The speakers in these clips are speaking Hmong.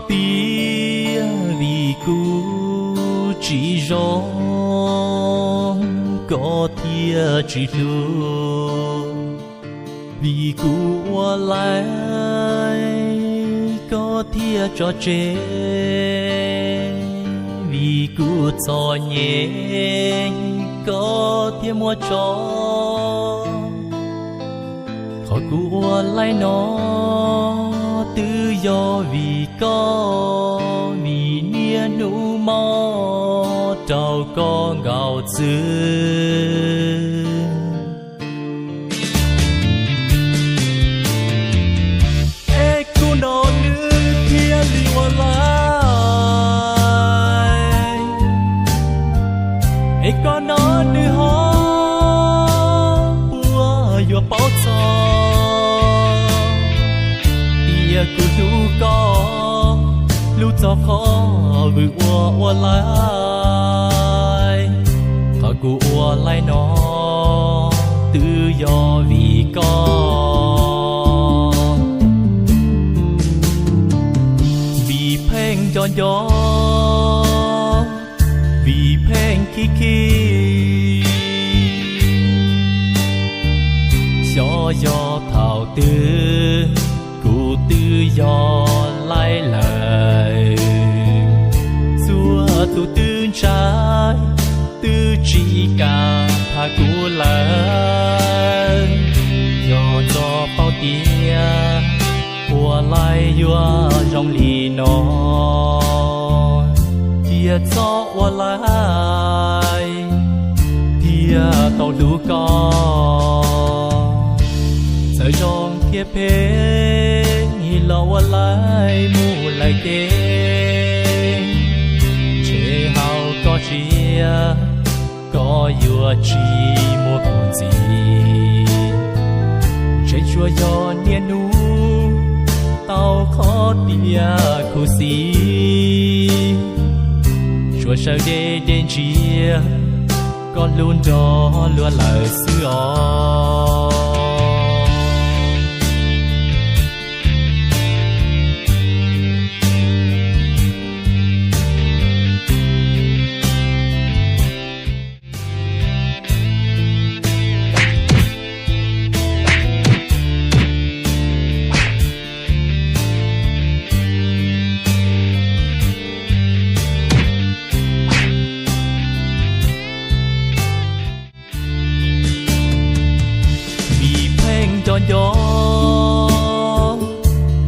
Tiag vim kuv tsis zoo, koj thiaj tsis hlub. Vim kuv ua laib, koj thiaj tso tseg. Vim kuv txom nyem, koj thiaj muab tso. Qhov kuv ua laib no, twb yog vim koj, vim niaj hnub mob rau koj nkaus xwb. Es kuv no nws thiaj li ua laib, es koj no nws ho puas yuav paub txog. Tias kuv hlub koj, hlub txog qhov vwm ua ua laib. Qhov kuv ua laib no, twb yog vim koj. Vim pheej nco nco, vim pheej khib khib, xyov yog thaum twg kuv twb yog laib lawm. Txhua tus twb ntshai, twb tsis kam tham kuv lawm. Yog txoj paub tias ua laib yuav zoo li no, cia txhob ua laib, thiaj tau hlub koj. Txawm zoo thiab phem los ua laib mus lawm ces, ntshe hauv koj siab koj yuav tsis muaj kuv ntxiv. Ntshe tsuas yog niaj hnub tau qhov tias khuv xim, tsuas sawv deb deb ntsia koj hlub nrog luag lawm xwb os. Vim pheej nco nco,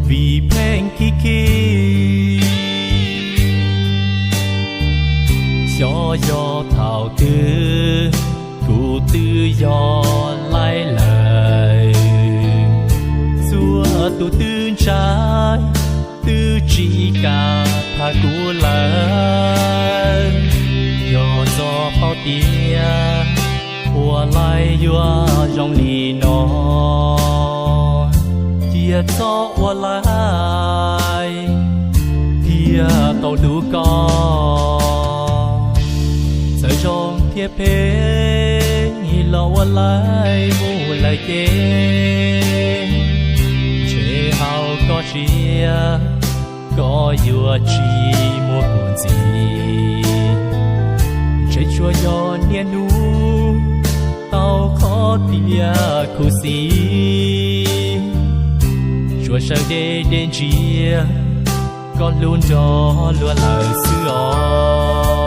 vim pheej khib khib, xyov yog thaum twg kuv twb yog laib lawm. Txhua tus twb ntshai, twb tsis kam tham kuv lawm. Yog txoj paub tias ua laib yuav zoo li no, cia txhob ua laib, thiaj tau hlub koj. Txawm zoo thiab phem los ua laib mus lawm ces, ntshe hauv koj siab koj yuav tsis muaj kuv ntxiv. Ntshe tsuas yog niaj hnub tau qhov tias khuv xim, tsuas sawv deb deb ntsia koj hlub nrog luag lawm xwb os.